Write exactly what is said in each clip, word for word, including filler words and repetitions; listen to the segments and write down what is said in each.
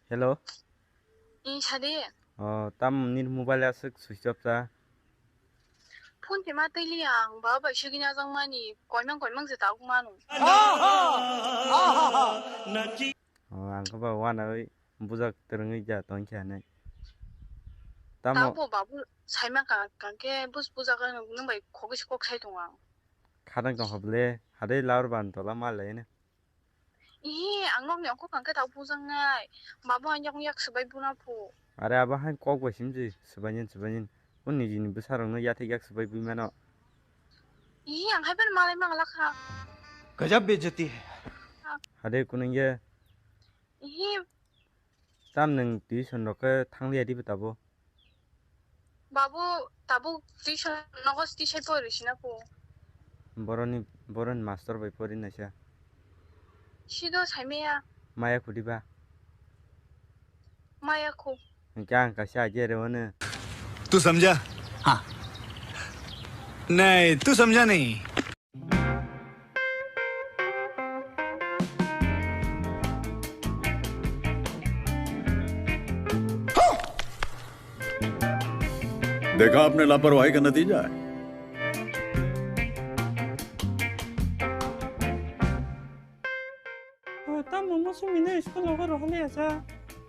Hello. Ni sadi. Oh, tam nini mobile aswk switch off ta. Phone te ma twi li ang, ba bai sigini ajang mani, koimang koimang se ta manu. Oh, ang khe ba wanawi bujak twrwngwi ja tongkhe hinwi. Tamo. Tabo babu saima ka, kangke bus bujak nung bai khogwi se kok sai tong ang. Khadang tong hoble, hadai laur ban tola ma lai ne. Ih, ang nokni ongkho kangke ta bujaknai. Babu ang yakung yak swbai buna phu. Are abo hai kok bai simji, swbainyan, swbainyan. O nijini bwsarokno yathek yak swbai bui mano. Ih, ang hai bai malai mangla kha. Gajab bejati hai. Hade kunungya. Ih. Tam nwng tuition rok khe thangliya dibo tabo? Babu, tabuk tuition nogo tisai pori sina phu. Boroni, boroni master bai pori naisa. Sido saimaya. Maya khudiba? Maya khu. Hwnkhe ang kaisa idea rw hwnwi. तू समझा? हाँ। नहीं, तू समझा नहीं। देखा आपने लापरवाही का नतीजा है। Oh, tamo musu mino school logo rohole asa.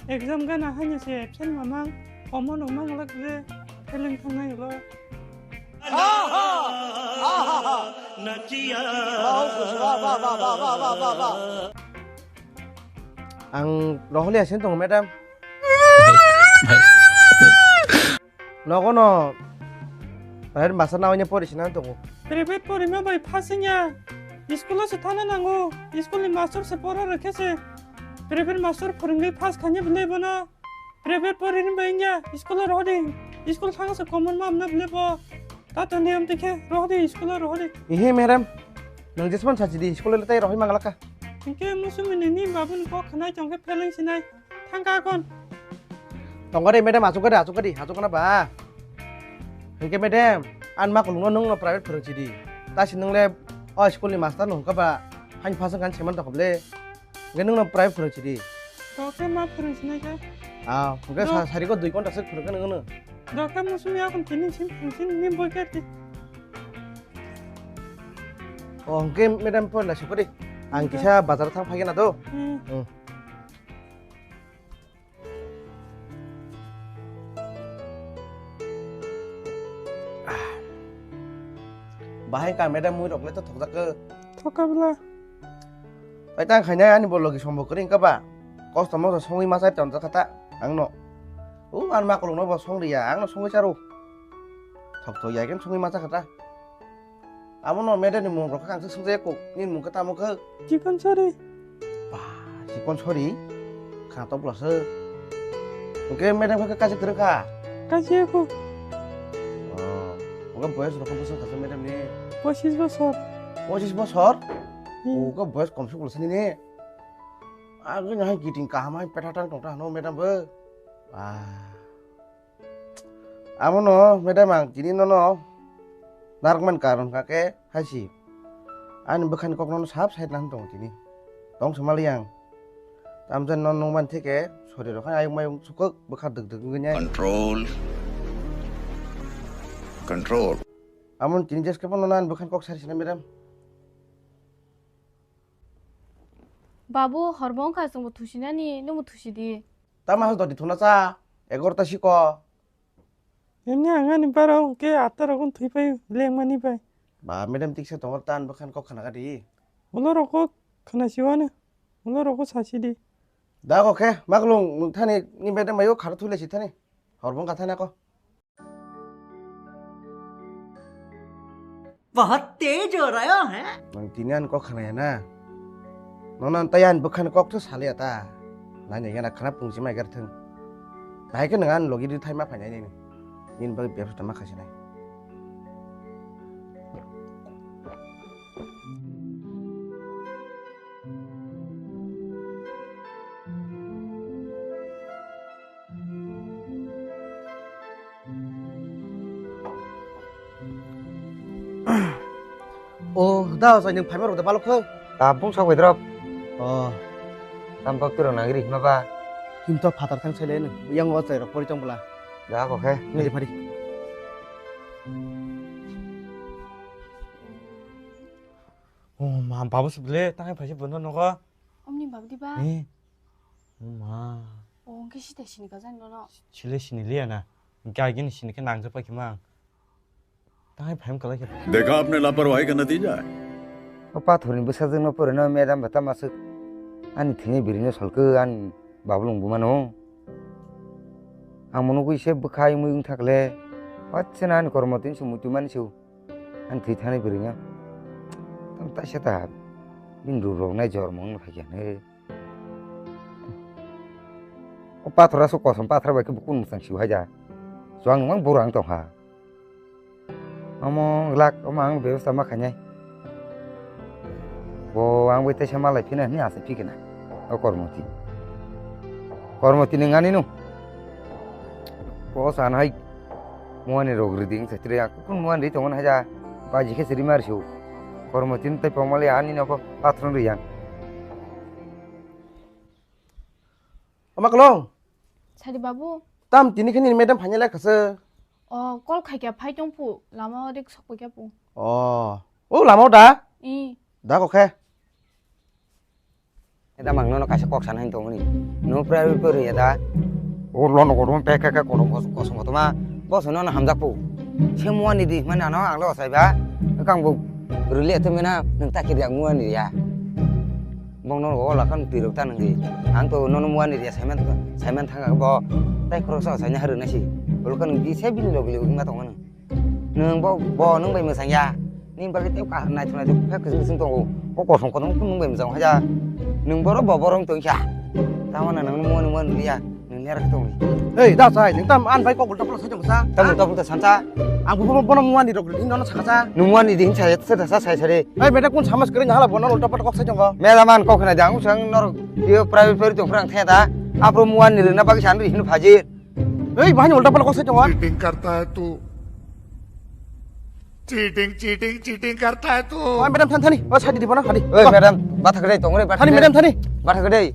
Exam gana hanya se absent mamang, common mamang lak le, feeling thangnai lo. Ang rohole asin tong, madam. Nogo no private master na oine pori sina tongo. Private porima bai pass wngya. School o se thana nango. School ni master se pora rwkhe se private master phwrwngwi pass khainai bwlai bono. Private pori bai wngya. School o rohodi. School thang se common ma amna bwlai bo. Ta to niyam tikhe rohodi school o rohodi. Ihe madam. Nang jesman sachi di school o tai rohoi manglaka. Hingke musumi ni ni babu ni kok khanai tongkhe pheleng sinai. Thangka kon. Tongkha de madam, achukha de, achukha de, achukha na ba. Hingke madam, an ma kulungno nungno private phwrwng chidi. Ta si nungle o school ni master no hwnkha ba, hain phasang kan seman tokhle. Hingke nungno private phwrwng chidi. Tokhe ma phwrwng sinai khe. Ah, hingke sa-, sari ko dui ghonta se phwrwng khe nungno. Tokhe musumi akon tini sim phwrwng sin ni boi khe ti. Oh, hingke madam pon la sukha de. Ang kisa bazar thang phai na do. Hmm. Hmm. Bahai ka madam mui rok le to thokjak ke. Thoka bla. Pai tang khainai ani bo logi sombo kring ka ba. Kosto mo songwi ma sai ton jak kha ta ang no. U an ma kolong no bo song riya ang no songwi charo. Thok thok ya ken songwi ma cha kha ta. Amo no madam ni mung rok kha ang se sung jak ko. Ni mung kha tamo kha. Chikon sari. Ba, chikon sori. Khang tok bwlasa. Oke, madam kha kaisa kwrwng kha? Kaisa kho. Oh, oke boyos rok bwswng kha madam ni? Pochis bosor. Pochis bosor? Hmm. Oke boyos komsuk bwlasa nini. Agini hai kiting kaham hai petha tang tong ta hano madam bo. Ah. Abono madam ang tini nono narwkmani karon kha khe hai si. Ani bwkhani kok nono sap side nang tongo tini. Tong se mali ang. Tamjani nono nungmani theke sori rok hai ayuk mayung sukuk bwkha dwk dwk wngwi nai. Control. Control. Amon tini jeske pono nono ani bwkhani kok sari sinai madam. Babu, horbo wngkha chwngbo thusinani, nwngbo thusidi. Tamo hai dodi thuna cha, egarota siko. Emni ang ani bara hwnkhe atta rok thwi pai lengmani bai. Ba, madam tiksa tongo, tan bwkhan kok khna gadi. Ulo rok kok khna siwani, ulo rok sasidi. Da kok khe, maklung thani ni madam bayo khara thwi lai si thani. Horbo wngkha thani ako. बहुत तेज हो रहा है। Nang tini ani kok khna ya na? Nono tei ani bwkhani kok tho saliya ta. Nai nai gana khna pungsi mai gar thung. Bahai khe nang ani logi ri thai ma phainai nini. Nini bagwi bebsa ma khasinai. O, da, ojai nwng phaima rok da balok kho. Tabung sok bai drop. O. Tam kok tiro nagri hima ba. Himto phatar thang sailai no. Yang o chai rok pori tong bwla. Da ko khe. Pari pari. O ma, babu se bwle, tang phai se bono nogo. Omni babu di ba? Eh. O ma. O hwnkhe sita sini ka jani nono. Sile sini liya na. Hwnkhe agini sini khe nang japa khe mang. Tang phai kala khe. देखा आपने लापरवाही का नतीजा है। O pathorni bwsajwkno pore no madam bata masuk. Ani thini birino solke ani babulung bumano. Ang mono kuise bwkhai mui wng thakle. Wachana ani kormo tin se muitu mani se. Ani thwi thani bwrwino. Tam taisa ta. Bini rurok nai jor mung no phai khe. O pathor aswk kosom pathor bai khe bo kunu mwchang siu hai da. Chuang mang borang tong kha. Omo glak omo ang bebostha ma khainai. Bo ang bai teisa malai phina hwnwi asai phikna. O kormoti. Kormoti nung ani nung. Bo san hai muani rok riding sa tiri ang kun muani tongon haja. Baji khe siri mar siu. Kormoti tai pamali ani noko patron riyang. Ama kolong. Sadi babu. Tam tini khani madam phanya lai khasa. O kol khai kya phai tong pu lama o rik sok kya pu. O. O lama o da? I. Da ko khe. Eda mang nono kaisa kok sana hin tongni. No prai pori ya da. O lono ko rum pek ka kono kos kos mo toma. Bos nono hamjak pu. Se muani di mana no ang lo sai ba. Kang bu rili eto mena nang ta kiri ang muani ya. Bong nono o lakan pirok ta nang di. Ang to nono muani ya saiman saiman thanga bo. Tai khoro sa sai na haru na si. Bolo kan di se bili lo bili ma tong mano. Nwng bo, bo nwng bai mwsang ya. Nini bagwi tei kahar naithok naithok khe kwchwng kwchwng tongo. O kosom kosom khe nwng bai mwsang ya. Nwng boro bo borok tong kha. Tamo na nwng mo nwng mo ya. Nwng nera khe tongwi. Ei, da sai, nwng tam an bai kok ulta pula sai tong sa. Tam ulta pula san sa. Ang bo bono muani rok ring nono saka sa. Nwng muani ring sai sa sa sai sare. Ei, beta kun samas kering hala bono ulta pula kok sai tongo. Mela man kok na jang usang nor. Yo private pori tong prang theda. Apro muani rina bagwi san ri hin phajir. Ei, bahai ulta pala kok sai tongo. Cheating करता है तू। Cheating, cheating, cheating करता है तू। Oi, madam, than thani. Oi, sadi di bono, hadi. Oi, madam, batha kadai tong re, batha Thani, kadai. Madam, thani. Batha kadai.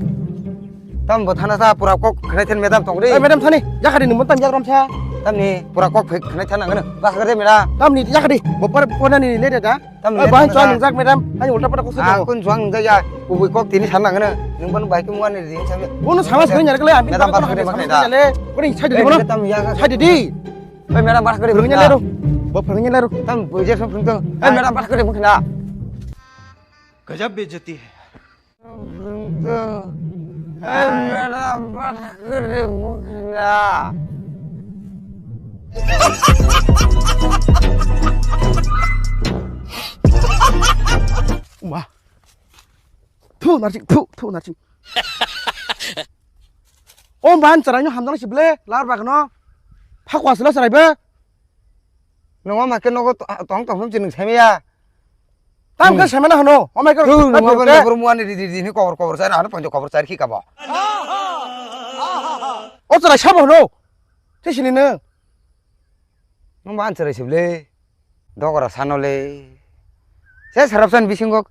Tam bo thana sa pura kok khnai than madam tong re. Oi, madam, thani. Yakadi nung tam yakram sa. Tam ni pura kok phek khnai than nang. Batha kadai, madam. Tam ni yakadi. Bopar pona ni le da. Tam Oi, ni bahai madam chon sa. Nungjak, madam. Hai ulta pala kok sai tongo. Kun juang nungjak ya. Kubui kok tini san nang. Nung ban bai ke muan ni ring sa. Bono sama sekali nyar kale, abi madam, batha kadai, batha kadai. Kore sadi di bono. Tam ya. Sadi di. Oi, madam, batha kadai. Phwrwngya leru. Bo phwrwngya leru. Tam bujak sam phwrwngtong. Oi, madam, batha kadai, mukna. गजब बेइज्जती है। Oi, madam, batha kadai, mukna. Uma. Thu, narsing, thu, thu, narsing. O man chwraino hamjaknai se ble, lar bagano. Phakwa sila chwraibo. Nungma ma khe nogo to-, tong tong phum chinung saimaya. Tam khe Hmm. Saimana hano. O mai khe Thu, nungma ba khe nokor muani di di di ni kobor kobor sai, ano ponjo kobor sai khi kabo. O chwrai sabo hano. Tei sini nung. Nungma an chwrai se ble. Dogora sanole. Se sarapsan bisingo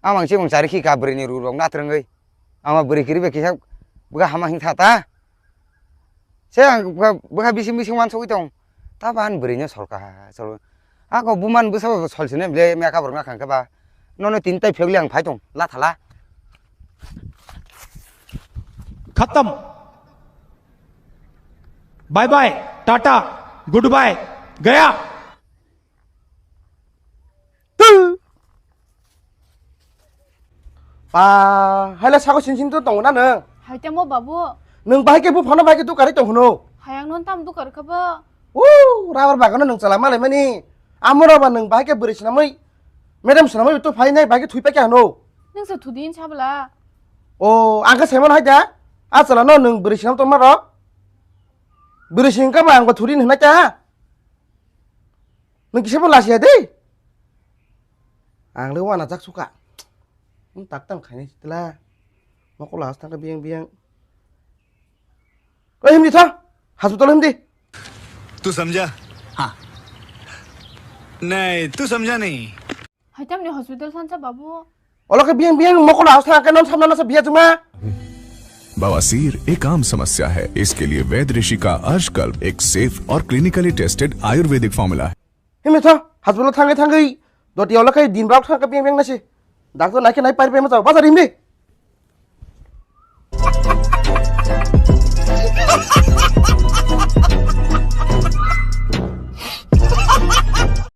amang chimang chari khi ka bwrwini rurok natrwngwi. Ama bwrwi kiribe kisa bwkha hama hing tha ta. Se ang bwkha, bwkha bising bising wansugwi tong. Ta ban bwrwino solka sol. Ako buman bwsa bo sol sine ble meka borok nakhang khe ba. Nono tin tai phegli ang phai tong la thala. खत्म। Bye bye, tata, goodbye, गया। Tu. Pa, haila sako sin sin to tongo na nung? Hai temo babu. Nung bahai ke bu phano bahai ke dukari tong hunu. Hayang non tam dukar kha ba? Uh, rabar bagano nung chala malai mani. Amoro ba nung bahai ke bwrwi sinamoi. Madam sinamoi to phai nai bahai ke thui pa kya hunu? Nung sa thudin sabla. O, ang khe saimano hai da. A chala no nung bwrwi sinam tong maro. Bwrwi sing ka ba ang ba thudin hwnai ta. Nung kisa bo lasiya de. Ang le wana jak suka. Nung tak tam khaini tila. Mokol has thang biyang biyang. Oi himdi tha. Hospital himdi. तू समझा? हाँ। नहीं, तू समझा नहीं। Hai tamni hospital sansa babu. Olo khe biyang biyang mokol has thang ke non samna nasa biya juma. बवासीर एक आम समस्या है। इसके लिए वैद ऋषि का अर्शकल्प एक सेफ और क्लिनिकली टेस्टेड आयुर्वेदिक फॉर्मूला है। Himne tho, hospital thangwi thangwi, doti olo khai din bak thangkha beng beng nasi. Doctor naikhe nai pair beng machao, bazar himdi.